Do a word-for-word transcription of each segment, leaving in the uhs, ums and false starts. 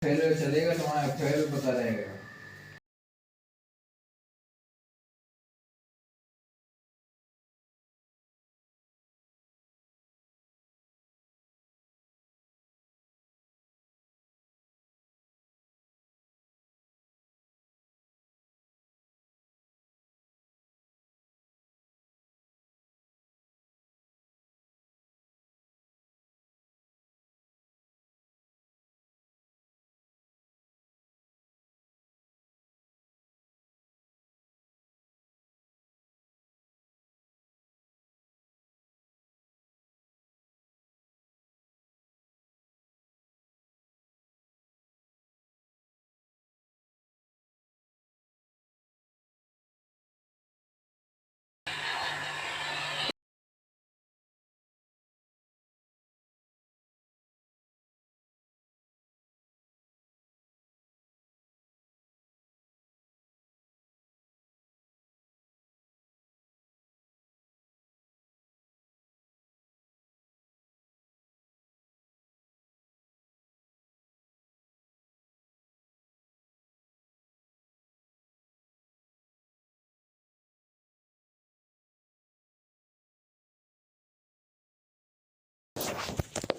Fail चलेगा, तुम्हारा fail बता रहेगा।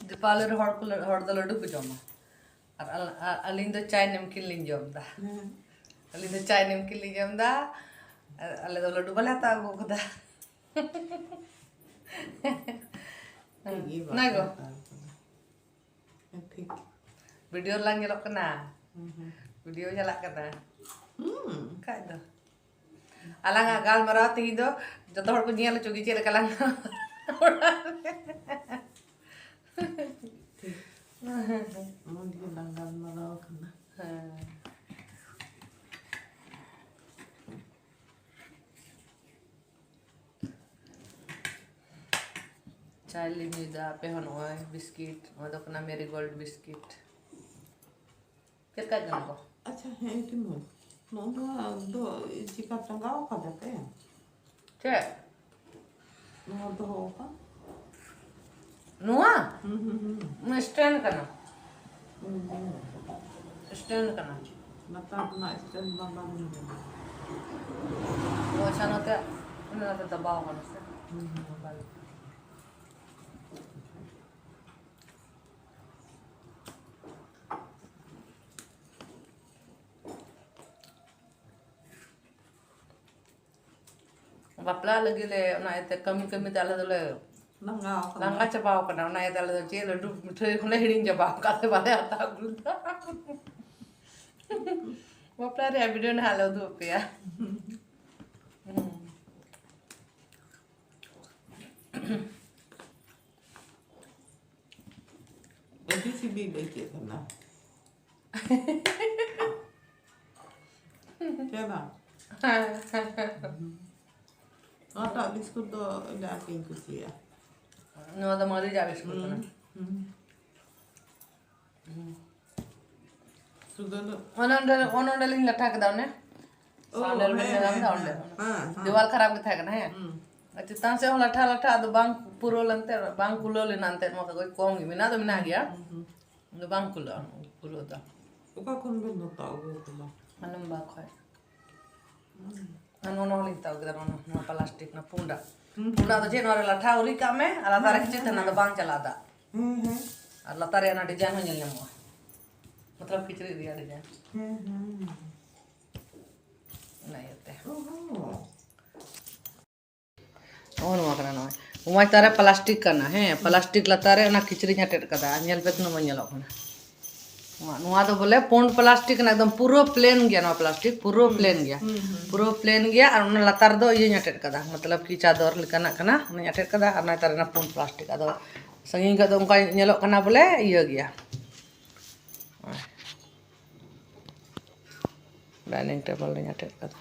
ᱫᱤᱯᱟᱞᱤ ᱨᱮ ᱦᱚᱲ ᱠᱚ ᱞᱟ-, ᱦᱚᱲ ᱫᱚ ᱞᱟᱹᱰᱩ ᱠᱚ ᱡᱚᱢᱟ᱾ ᱟᱨ ᱟᱞ-, ᱟ-, ᱟᱹᱞᱤᱧ ᱫᱚ ᱪᱟᱭ ᱱᱮᱢᱠᱤᱱ ᱞᱤᱧ ᱡᱚᱢ ᱮᱫᱟ᱾ ᱦᱮᱸ᱾ ᱟᱹᱞᱤᱧ ᱫᱚ ᱪᱟᱭ ᱱᱮᱢᱠᱤᱱ ᱞᱤᱧ ᱡᱚᱢ ᱮᱫᱟ᱾ ᱟᱨ ᱟᱞᱮ ᱫᱚ ᱞᱟᱹᱰᱩ ᱵᱟᱞᱮ ᱦᱟᱛᱟᱣ ᱟᱹᱜᱩ ᱠᱟᱫᱟ᱾ ᱴᱷᱤᱠ ᱜᱮ, ᱚᱱᱟ ᱜᱚ᱾ ᱵᱟᱯᱮ ᱦᱟᱛᱟᱣ ᱠᱟᱫᱟ᱾ ᱴᱷᱤᱠ᱾ ᱵᱷᱤᱰᱤᱭᱳ ᱞᱟᱝ ᱧᱮᱞᱚᱜ ᱠᱟᱱᱟ᱾ ᱦᱩᱸ, ᱦᱩᱸ᱾ ᱵᱷᱤᱰᱤᱭᱳ ᱪᱟᱞᱟᱜ ᱠᱟᱱᱟ᱾ ᱦᱩᱸ᱾ ᱠᱷᱟᱡ ᱫᱚ᱾ ᱟᱞᱟᱝᱟᱜ ᱜᱟᱞᱢᱟᱨᱟᱣ ᱛᱮᱦᱮᱧ ᱫᱚ ᱡᱚᱛᱚ ᱦᱚᱲ ᱠᱚ ᱧᱮᱞ ᱦᱚᱪᱚ ᱜᱮ ᱪᱮᱫ ᱞᱮᱠᱟ ᱞᱟᱝ ᱴᱷᱤᱠ᱾ ᱢᱚᱡᱽ ᱜᱮ ᱞᱟᱝ ᱜᱟᱞᱢᱟᱨᱟᱣ ᱠᱟᱱᱟ᱾ ᱦᱮᱸ᱾ ᱪᱟᱭ ᱞᱮ ᱧᱩᱭᱫᱟ, ᱟᱯᱮ ᱦᱚᱸ ᱱᱚᱜᱼᱚᱭ ᱵᱤᱥᱠᱤᱴ, ᱱᱚᱣᱟ ᱫᱚ ᱠᱟᱱᱟ ᱢᱮᱨᱤᱜᱳᱞᱰ ᱵᱤᱥᱠᱤᱴ᱾ ᱪᱮᱫ ᱞᱮᱠᱟ ᱡᱚᱢ ᱠᱚ? ᱟᱪᱪᱷᱟ, ᱦᱮᱸ, ᱤᱧ ᱴᱷᱮᱱ ᱢᱟ᱾ ᱱᱚᱣᱟ ᱫᱚ ᱪᱮᱠᱟ ᱴᱟᱸᱜᱟᱣ ᱠᱟᱫᱟ ᱯᱮ? ᱪᱮᱫ? ᱱᱚᱣᱟ ᱫᱚᱦᱚ ᱟᱠᱟᱫ? ᱱᱚᱣᱟ? ᱦᱩᱸ, ᱦᱩᱸ, ᱦᱩᱸ᱾ ᱱᱚᱣᱟ ᱥᱴᱮᱱᱰ ᱠᱟᱱᱟ᱾ ᱦᱩᱸ, ᱦᱩᱸ᱾ ᱥᱴᱮᱱᱰ ᱠᱟᱱᱟ᱾ ᱞᱟᱛᱟᱨ ᱨᱮᱱᱟᱜ ᱥᱴᱮᱱᱰ ᱢᱟ ᱵᱟᱝ ᱧᱮᱞᱚᱜ ᱠᱟᱱᱟ᱾ ᱚ, ᱟᱪᱪᱷᱟ, ᱱᱚᱛᱮ, ᱱᱚᱛᱮ ᱫᱟᱵᱟᱣ ᱠᱟᱱᱟ ᱥᱮ? ᱦᱩᱸ, ᱦᱩᱸ᱾ ᱵᱟᱯᱞᱟ ᱞᱟᱹᱜᱤᱫ ᱞᱮ, ᱚᱱᱟ ᱤᱭᱟᱹᱛᱮ ᱠᱟᱹᱢᱤ ᱠᱟᱹᱢᱤ ᱛᱮ ᱟᱞᱮ ᱫᱚᱞᱮ ᱞᱟᱸᱜᱟ ᱟᱠᱟᱱᱟ᱾ ᱞᱟᱸᱜᱟ ᱪᱟᱵᱟᱣ ᱠᱟᱱᱟ᱾ ᱚᱱᱟ ᱤᱭᱟᱹᱛᱮ ᱟᱞᱮ ᱫᱚ ᱪᱮᱫ ᱞᱟᱹᱰᱩ ᱢᱤᱴᱷᱟᱹᱭ ᱠᱚᱞᱮ ᱦᱤᱲᱤᱧ ᱪᱟᱵᱟᱣ ᱠᱟᱫ ᱛᱮ ᱵᱟᱞᱮ ᱦᱟᱛᱟᱣ ᱟᱹᱜᱩ ᱞᱮᱫᱟ᱾ ᱵᱟᱯᱞᱟ ᱨᱮᱭᱟᱜ ᱵᱷᱤᱰᱤᱭᱳ ᱱᱟᱦᱟᱜ ᱞᱮ ᱩᱫᱩᱜ ᱟᱯᱮᱭᱟ᱾ ᱦᱩᱸ᱾ ᱟᱹᱰᱤ ᱥᱤᱵᱤᱞ ᱟᱹᱭᱠᱟᱹᱜ ᱠᱟᱱᱟ᱾ ᱪᱮᱫᱟᱜ? ᱱᱚᱣᱟᱴᱟᱜ ᱵᱤᱥᱠᱩᱴ ᱫᱚ ᱟᱹᱰᱤ ᱟᱸᱴᱤᱧ ᱠᱩᱥᱤᱭᱟᱜᱼᱟ᱾ ᱱᱚᱣᱟ ᱫᱚ ᱢᱟᱹᱨᱤᱪ ᱟᱜ ᱵᱤᱥᱠᱩᱴ ᱠᱟᱱᱟ᱾ ᱦᱩᱸ, ᱦᱩᱸ᱾ ᱥᱩᱫᱷᱟᱹ ᱫᱚ ᱚᱱᱮ ᱚᱸᱰᱮ, ᱚᱱᱮ ᱚᱸᱰᱮ ᱞᱤᱧ ᱞᱟᱴᱷᱟ ᱠᱮᱫᱟ ᱚᱱᱮ᱾ ᱚ, ᱥᱟᱢᱱᱮ ᱨᱮ ᱵᱤᱱ ᱦᱮᱸ, ᱧᱮᱞ ᱦᱮᱸ, ᱠᱮᱫᱟ ᱚᱸᱰᱮ᱾ ᱦᱮᱸ, ᱦᱮᱸ, ᱦᱮᱸ᱾ ᱫᱮᱣᱟᱞ ᱠᱷᱟᱨᱟᱯ ᱜᱮ ᱛᱟᱦᱮᱸ ᱠᱟᱱᱟ, ᱦᱮᱸ᱾ ᱦᱩᱸ᱾ ᱟᱨ ᱪᱮᱛᱟᱱ ᱥᱮᱫ ᱦᱚᱸ ᱞᱟᱴᱷᱟ, ᱞᱟᱴᱷᱟ, ᱟᱫᱚ ᱵᱟᱝ ᱯᱩᱨᱟᱹᱣ ᱞᱮᱱᱛᱮ, ᱵᱟᱝ ᱠᱩᱞᱟᱹᱣ ᱞᱮᱱᱟ ᱮᱱᱛᱮᱫ, ᱱᱚᱣᱟ ᱠᱟᱜᱚᱡᱽ ᱠᱚᱢ ᱜᱮ ᱢᱮᱱᱟᱜ ᱫᱚ ᱢᱮᱱᱟᱜ ᱜᱮᱭᱟ᱾ ᱦᱩᱸ, ᱦᱩᱸ᱾ ᱟᱫᱚ ᱵᱟᱝ ᱠᱩᱞᱟᱹᱜᱼᱟ ᱯᱩᱨᱟᱹᱣ ᱫᱚ᱾ ᱚᱠᱟ ᱠᱷᱚᱱ ᱵᱮᱱ ᱦᱟᱛᱟᱣ ᱟᱹᱜᱩ ᱠᱟᱫᱟ? ᱟᱞᱚᱢᱵᱟᱜᱽ ᱠᱷᱚᱡ᱾ ᱦᱩᱸ᱾ ᱟᱨ ᱱᱚᱣᱟ ᱦᱚᱸᱞᱤᱧ ᱦᱟᱛᱟᱣ ᱠᱮᱫᱟ, ᱱᱚᱣᱟ, ᱱᱚᱣᱟ ᱯᱞᱟᱥᱴᱤᱠ, ᱱᱚᱣᱟ ᱯᱩᱸᱰᱟᱜ᱾ ᱦᱩᱸ, ᱯᱩᱸᱰᱟᱜ ᱫᱚ ᱦᱩᱸ᱾ ᱪᱮᱫ, ᱱᱚᱣᱟ ᱨᱮ ᱞᱟᱴᱷᱟ ᱩᱨᱤᱡ ᱠᱟᱜ ᱢᱮ ᱟᱨ ᱞᱟᱛᱟᱨ ᱨᱮ ᱦᱩᱸ, ᱠᱤᱪᱨᱤᱡ ᱦᱩᱸ, ᱛᱟᱦᱮᱱᱟ, ᱟᱫᱚ ᱦᱩᱸ᱾ ᱵᱟᱝ ᱪᱟᱞᱟᱜᱼᱟ ᱫᱟᱜ᱾ ᱦᱩᱸ, ᱦᱩᱸ᱾ ᱟᱨ ᱞᱟᱛᱟᱨ ᱨᱮ ᱚᱱᱟ ᱰᱤᱡᱟᱭᱤᱱ ᱦᱚᱸ ᱧᱮᱞ ᱧᱟᱢᱚᱜᱼᱟ᱾ ᱢᱚᱛᱞᱚᱵ ᱠᱤᱪᱨᱤᱡ ᱨᱮᱭᱟᱜ ᱰᱤᱡᱟᱭᱤᱱ᱾ ᱦᱩᱸ, ᱦᱩᱸ᱾ ᱚᱱᱟ ᱤᱭᱟᱹᱛᱮ᱾ ᱚ ᱦᱚᱸ᱾ ᱱᱚᱜᱼᱚ ᱱᱚᱣᱟ ᱠᱟᱱᱟ, ᱱᱚᱜᱼᱚᱭ᱾ ᱱᱚᱣᱟ ᱪᱮᱛᱟᱱ ᱨᱮ ᱯᱞᱟᱥᱴᱤᱠ ᱠᱟᱱᱟ, ᱦᱮᱸ, ᱦᱩᱸ᱾ ᱯᱞᱟᱥᱴᱤᱠ ᱞᱟᱛᱟᱨ ᱨᱮ ᱚᱱᱟ ᱠᱤᱪᱨᱤᱡ ᱟᱴᱮᱫ ᱠᱟᱫᱟ᱾ ᱟᱨ ᱧᱮᱞ ᱯᱮ ᱛᱤᱱᱟᱹᱜ ᱢᱚᱡᱽ ᱧᱮᱞᱚᱜ ᱠᱟᱱᱟ᱾ ᱱᱚᱣᱟ, ᱱᱚᱣᱟ ᱫᱚ ᱵᱚᱞᱮ ᱯᱩᱸᱰ ᱯᱞᱟᱥᱴᱤᱠ ᱠᱟᱱᱟ, ᱮᱠᱫᱚᱢ ᱯᱩᱨᱟᱹ ᱯᱞᱮᱱ ᱜᱮᱭᱟ ᱱᱚᱣᱟ ᱯᱞᱟᱥᱴᱤᱠ, ᱯᱩᱨᱟᱹ ᱦᱩᱸ, ᱯᱞᱮᱱ ᱜᱮᱭᱟ᱾ ᱦᱩᱸ, ᱦᱩᱸ᱾ ᱯᱩᱨᱟᱹ ᱯᱞᱮᱱ ᱜᱮᱭᱟ, ᱟᱨ ᱚᱱᱟ ᱞᱟᱛᱟᱨ ᱫᱚ ᱤᱭᱟᱹᱧ ᱟᱴᱮᱫ ᱠᱟᱫᱟ, ᱢᱚᱛᱞᱚᱵ ᱠᱤ ᱪᱟᱫᱚᱨ ᱞᱮᱠᱟᱱᱟᱜ ᱠᱟᱱᱟ, ᱚᱱᱟᱧ ᱟᱴᱮᱫ ᱠᱟᱫᱟ, ᱟᱨ ᱚᱱᱟ ᱪᱮᱛᱟᱱ ᱨᱮ ᱚᱱᱟ ᱯᱩᱸᱰ ᱯᱞᱟᱥᱴᱤᱠ᱾ ᱟᱫᱚ ᱥᱟᱺᱜᱤᱧ ᱠᱷᱚᱡ ᱫᱚ ᱚᱱᱠᱟ ᱧᱮᱞᱚᱜ ᱠᱟᱱᱟ ᱵᱚᱞᱮ ᱤᱭᱟᱹ ᱜᱮᱭᱟ᱾ ᱰᱟᱭᱱᱤᱝ ᱴᱮᱵᱚᱞ ᱨᱤᱧ ᱟᱴᱮᱫ ᱠᱟᱫᱟ᱾